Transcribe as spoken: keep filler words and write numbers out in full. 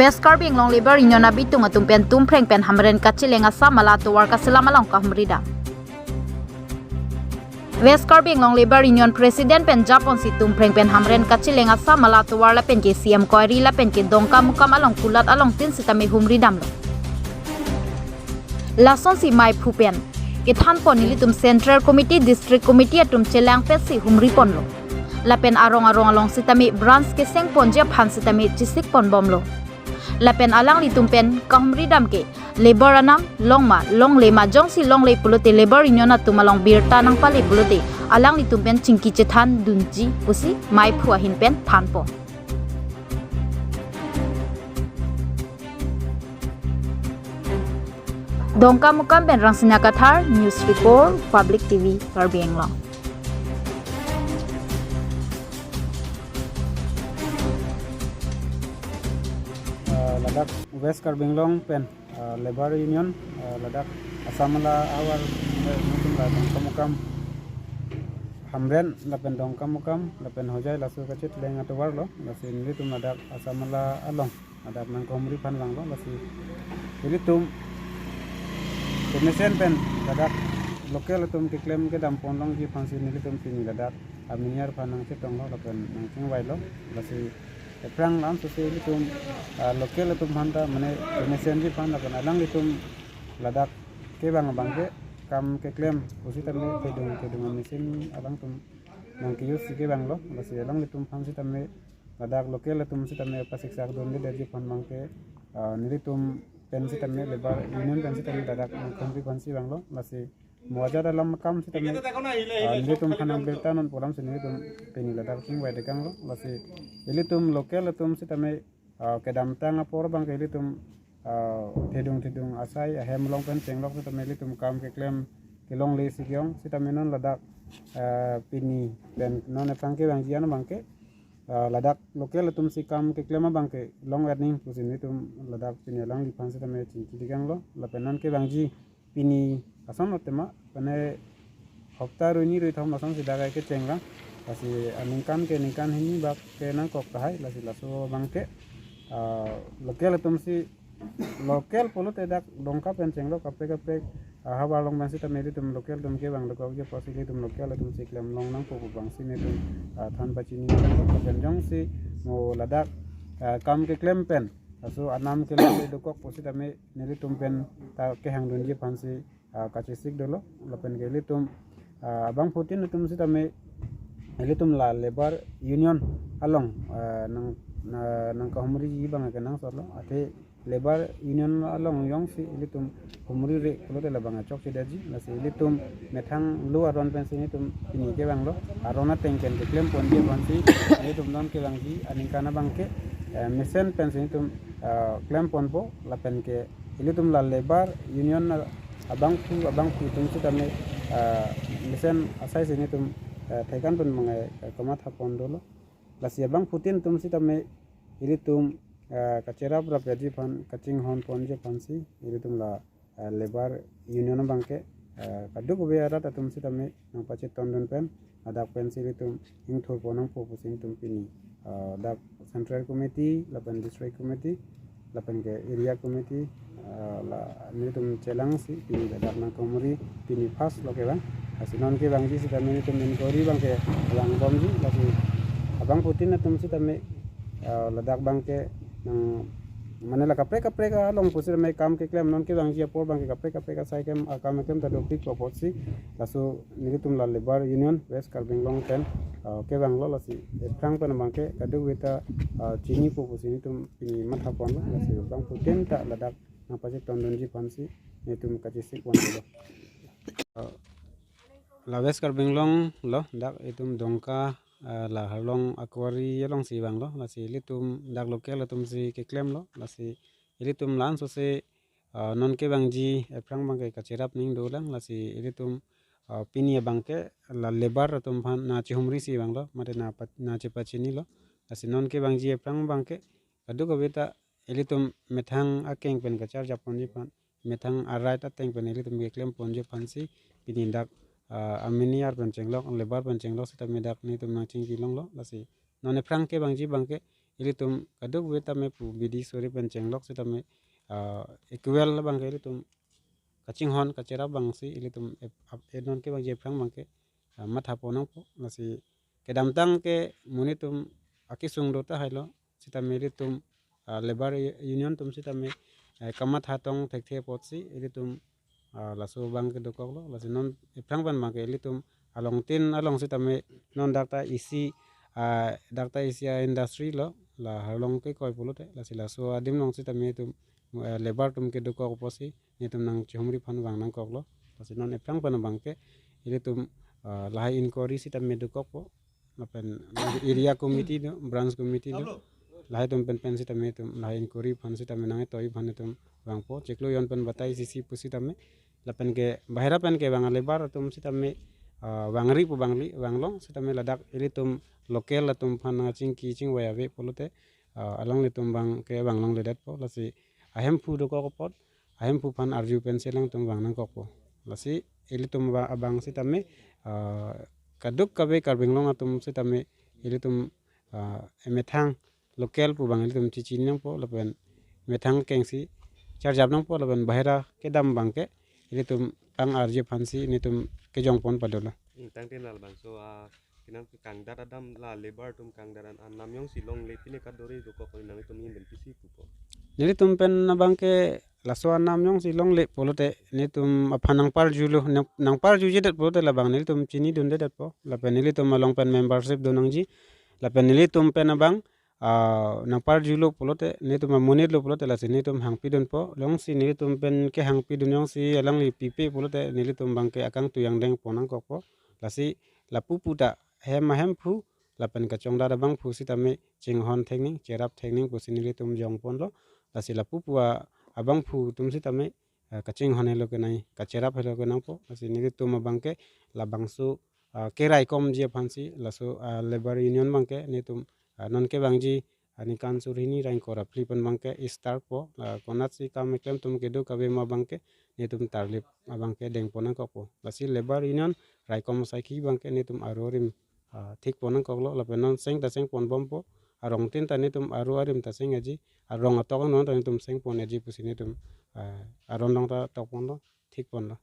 West Karbi Anglong Labour Union abitung atum pen Tumpreng pen Hamren kacheleng asamala atovar kaselam along kahumri dam. West Karbi Anglong Labour Union President pen japonsi Tumpreng pen Hamren kacheleng asamala atovar lapen ke C M Koiri lapen ke Dongkamukam along kulat alongtin sitame humri damlo. Lasonsi maiphu pen kethanpon nelitum Central Committee, District Committee atum chelangpetsi humri ponlo. Lapen arong arong along sitame branch keseng ponji aphan sitame chesik ponbomlo. Lapen alanglitum pen kahumri dam ke labour anam longma longle ma, jongsi longle pulote Labour Union atum along birta nangpale pulote alanglitum pen chingki chethan dunji pusi maiphu ahin pen thanpon. Dongkamukam pen Rangsina Kathar, News Report, Public T V, Karbi Anglong. Ah, ladak West Karbi Anglong pen, ah, Labour Union, ah, ladak asamala atovar, eh, nelitum la Dongkamukam Hamren lapen Dongkamukam lapen Hojai laso kacheleng atovarlo, lasi nelitum ladak asamala along ladak nangkahumri aphan vanglo, lasi nelitum kemesen pen ladak local atum keklem kedam ponlongji aphansi nelitum pini ladak aminiar aphan nangchetonglo lapen nangchingvailo, lasi ephrang lam sose ilitum, ah, local atum aphan ta mane mesenji aphan lapen alanglitum ladak kevang abangke kam keklem pusitame thedung thedung amachine alangtum nangke-use si kevanglo, lasi alanglitum aphan sitame ladak local atum sitame pasiksak dunde detji aphan abangke, ah, nelitum pen sitame Labour Union pen sitame ladak nangkahumri aphansi vanglo, lasi mo ajat alam akam sitame, ah, nelitum aphan nang birta non pu alamsi nelitum pini ladak chingvai dekanglo, lasi ilitum local atum sitame, ah, kedamtang apor abangke ilitum, ah, thedung thedung asai ahem along pen chenglok sitame ilitum kam keklem kelongle si ke-ong sitame non ladak, ah, pini pen non ephrang kevangji an abangke, ah, ladak local atumsi kam keklem abangke long earning pusi nelitum ladak pini alangliphan sitame chingki dekanglo, lapen non kevangji pini asonlo tema, mane hopta rui ni rui thom asonsi dak kecheng lang. Lasi aningkan ke ningkan hini bak ke nangkok tahai, lasi laso abangke, ah, local atumsi, local pulote dak Dongka pen chenglok kaprek kaprek, ah, havar along pen sitame ilitum local atum kevang dokokji apotsi ilitum local atumsi klemlong nangpo pu abangsi nelitum, ah, than pachini nangpo pen jongsi mo ladak, ah, kam keklem pen laso anam kelong dokok pusitame nelitum pen ta kehang dunji aphansi, ah, kachesik dolo, lapen ke ilitum, ah, abangphutin atum sitame ilitum la Labour Union along, ah, nang, na, nangkahumriji abang kenangsotlo, athe Labour Union along jongsi ilitum humri re pulote labang achokche detji, lasi ilitum methang lo aron pensi nelitum pini kevanglo, aron ateng pen keklem ponji aphansi ilitum non kevangji aningkan abangke, eh, mesen pensi nelitum, ah, klem ponpo, lapen ke ilitum la Labour Union abangphu abangphu atum sitame, ah, mesen asaisi nelitum, ah, thaikan pen mangai, ah, kamatha pon dolo. Lasi abangphutin atum sitame ilitum, ah, kacherap rapji aphan kachinghon ponji aphansi ilitum la, ah, Labour Union abangke, ah, kadokave arat atum sitame nangpachetong dun pen ladak pensi ilitum ingthur pon nangpo pusi nelitum pini, ah, dak Central Committee lapen District Committee lapen ke Area Committee, ah, la nelitum chelangsi pini ladak nangkahumri pini first lo kevang. Lasi non kevangji sitame nelitum inquiry abangke vangbomji, lasi abangphutin atum sitame, ah, ladak abangke nang mane la kaprek kaprek along pusitame kam keklem, non kevangji apor abangke kaprek kaprek asai kem, ah, kam keklem ta dopik apotsi laso nelitum la Labour Union West Karbi Anglong pen, ah, kevanglo, lasi ephrang pen abangke kadokave ta, ah, chinipo pusi nelitum pini matha ponlo, lasi abangphutin ta ladak nangpachetong dunji aphansi nelitum kachesik van dolo. Ah, la West Karbi Anglong lo, dak itum Dongka, ah, la Harlong Akwari alongsi vanglo, lasi ilitum dak local atumsi keklemlo, lasi ilitum la-an sose, ah, non kevangji ephrang abangke kacherap ning dolang, lasi ilitum, ah, pini abangke la Labour atum aphan nangchehumrisi vanglo, mate nangpa-, nangchepachinilo, lasi non kevangji ephrang abangke kadokave ta ilitum methang akeng pen kacharjap ponji aphan, methang a-right ateng pen ilitum keklem ponji aphansi pini dak, ah, aminiar pen chenglok, Labour pen chenglok sitame dak nelitum nangchingki longlo, lasi non ephrang kevangji abangke Ilitum kadokave tame pu bidi suri pen chenglok sitame, ah, equal abangke ilitum kachinghon kacherap abangsi ilitum ep-, ap-, enon kevangji aphrang abangke, ah, matha ponnangpo. Lasi kedamtang ke monit atum akesung do tahai lo sitame ilitum, ah, labour u-, union atum sitame, eh, kamatha tong thekthe apotsi ilitum, ah, laso abangke dokoklo. Lasi non aphrang pen abangke ilitum along tin along sitame non dak ta isi, ah, dak ta isi a-industry lo, la Harlong ke koi pulote, lasi laso adim along sitame itum, eh, labour atum kedokok apotsi netum nangchihumri aphan vang nangkoklo. Lasi non aphrang pen abangke ilitum, ah, lahai inquiry sitame dokokpo. Lapen area committee do, branch committee do, lahai atum pen pen sitame itum lahai inquiry aphan sitame nangtoi aphan itum vangpo. Chiklo jon pen batai sisi pusitame, lapen ke bahera pen kevang a-labour atum sitame, ah, vangri pu vangli vanglong sitame ladak ilitum local atum aphan nangchingki chingvai ave pulote, ah, alanglitum abangke vanglongledetpo. Lasi ahemphu dokok apot ahemphu aphan arju pensi alangtum vang nangkokpo. Lasi ilitum aba-, abang sitame, ah, kadokave Karbi Anglong atum sitame ilitum, ah, emethang local pu abang ilitum chechini nangpo lapen methang kengsi charjap nangpo lapen bahera kedam abangke ilitum pang-arje aphansi netum kejongpon padolo. Ingtang tin labangso, ah, kenang kangdat adam la labour atum kangdat an, an nam jongsi longle pine kadori dokok pon nangtum ahin pen pisi pupo. Nelitum pen abangke laso an nam jongsi longle pulote netum aphan nangparjulo, nang, nangparjujedet pulote labang nelitum chinidundedetpo. Lapen nelitum along pen membership do nangji. Lapen nelitum pen abang, ah, nangparjulo pulote, netum amonitlo pulote lasi netum hangpidunpo. Jongsi nelitum pen kehangpidun jongsi alangli pipe pulote nelitum abangke akangtui angdeng pon nangkokpo. Lasi lapu pu ta hem ahemphu lapen kachongdat abangphu sitame chinghon thekning, cherap thekning pusi nelitum jongponlo. Lasi lapu pu a-, abangphu atum sitame, eh, kachinghon helo kenai, kacherap helo kenangpo. Lasi nelitum abangke labangso, ah, keraikomji aphansi laso, ah, labour union abangke netum, ah, non kevangji aningkan suri hini ra ingkoi ra phli pen abangke start po, ah, konatsi kam keklem atum kedokave ma abangke netum tarlip abangke dengpon nangkokpo. Lasi labour union raikom asaikhi abangke netum aro arim, ah, thikpon nangkoklo, lapen non seng ta sengponbompo, arong tin ta netum aro arim ta seng-eji, arong atok non ta netum sengpon-eji pusi netum, ah, aron along ta tokponlo, thikponlo.